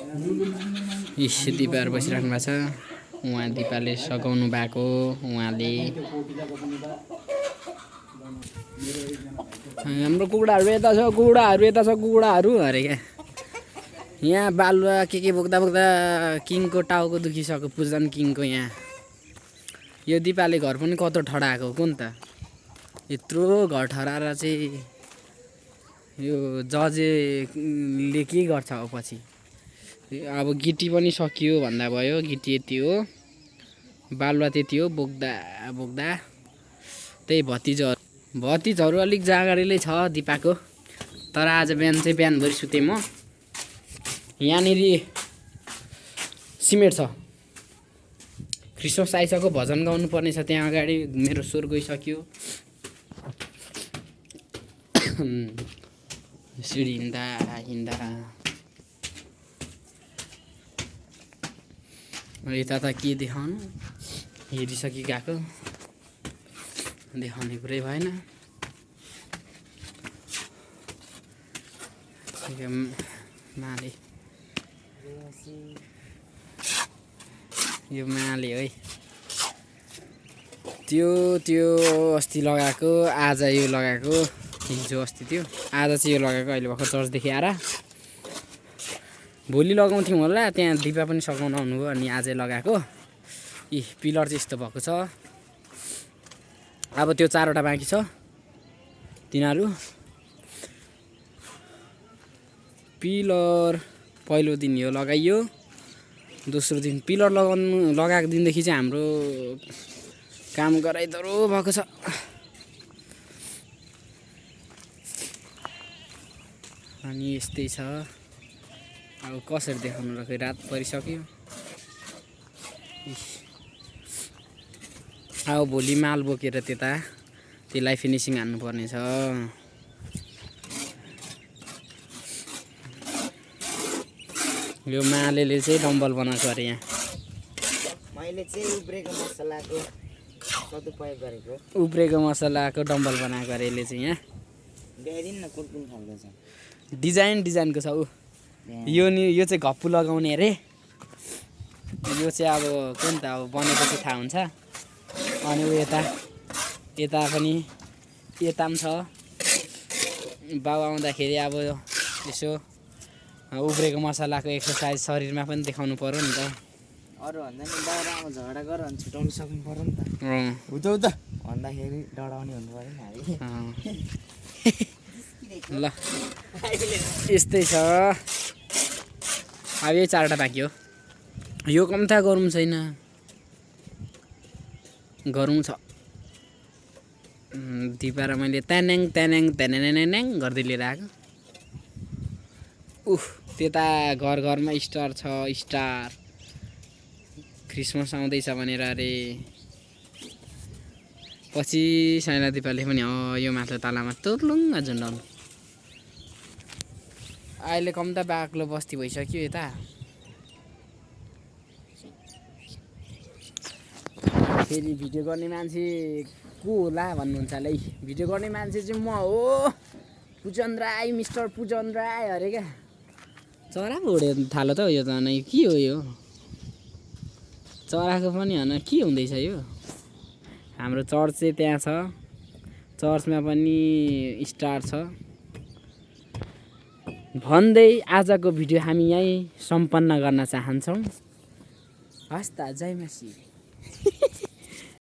दिपाहरू बसिराख्नु भएको छ। उहाँ दिपाले सघाउनु भएको उहाँले हाम्रो कुखुराहरू यता छ कुखुराहरू अरे क्या। यहाँ बालुवा के बोक्दा बोक्दा किङको टाउको दुखिसक्यो पूजन किङको। यहाँ यो दिपाले घर पनि कत्रो ठडाएको कुन त यत्रो घर ठडाएर चाहिँ यो जजेले के गर्छ अब पछि। अब गिटी पनि सकियो भन्दा भयो। गिटी यति हो बालुवा त्यति हो बोक्दा बोक्दा त्यही भतिजहरू अलिक जाँगरीले छ दिपाको। तर आज बिहान चाहिँ बिहानभरि सुतेँ म। यहाँनिर सिमेन्ट छ क्रिसमस आइसक्यो भजन गाउनु पर्ने छ त्यहाँ अगाडि। मेरो स्वर गइसक्यो सिडी हिँड्दा यता त के देखाउनु हेरिसकि गएको देखाउने कुरै भएन। माले यो माले है त्यो अस्ति लगाएको आज यो लगाएको हिजो अस्ति त्यो आज चाहिँ यो लगाएको अहिले भर्खर चर्चदेखि आएर। भोलि लगाउँथ्यौँ होला त्यहाँ दिपा पनि सघाउन आउनुभयो अनि आजै लगाएको। पिलर चाहिँ यस्तो भएको छ। अब त्यो 4वटा बाँकी छ तिनीहरू। पिलर पहिलो दिन यो लगाइयो दोस्रो दिन पिलर लगाएको दिनदेखि चाहिँ हाम्रो काम गराइदरो भएको छ। अनि यस्तै छ। अब कसरी देखाउनु र रात परिसक्यो। अब भोलि माल बोकेर त्यसलाई फिनिसिङ हान्नुपर्ने छ। यो मालेले चाहिँ डम्बल बनाएको अरे। यहाँ मैले चाहिँ उब्रेको मसलाको डम्बल बनाएको अरे यसले चाहिँ। यहाँ ल्याइदिनु न कुन खालको छ डिजाइनको छ ऊ। यो चाहिँ घप्पु लगाउने अरे। यो चाहिँ अब कुन त अब बनेपछि थाहा हुन्छ। अनि ऊ यता पनि यता पनि छ। बाउ आउँदाखेरि अब यसो उब्रेको मसलाको एक्सर्साइज शरीरमा पनि देखाउनु पर्यो नि त। अरू भन्दा नि बाहिर अब झगडा गरेर भने छुटाउनु सक्नु पर्यो नि त। उता भन्दाखेरि डराउने हुनु पर्यो नि। ल यस्तै छ। अब यही 4वटा बाँकी हो। यो कम्ता गरौँ छैन गरौँ छ। दिपा र मैले त्यान्याङ गर्दै लिएर आएको। त्यता घरमा स्टार छ। स्टार क्रिसमस आउँदैछ भनेर अरे। पछि साइला दिपाले पनि यो माथि तालामा तुर्लुङ्ग झुन्डाउनु। अहिले कम्ता बाक्लो बस्ती भइसक्यो यता। फेरि भिडियो गर्ने मान्छे को होला भन्नुहुन्छ होला। भिडियो गर्ने मान्छे चाहिँ म हो पुजन राई मिस्टर पुजन राई अरे क्या। चरा पो उड्यो थालो त यो त नै के हो यो चराको पनि होइन के हुँदैछ यो। हाम्रो चर्च चाहिँ त्यहाँ छ। चर्चमा पनि स्टार छ भन्दै आजको भिडियो हामी यहीँ सम्पन्न गर्न चाहन्छौँ। हस् त जय मसी।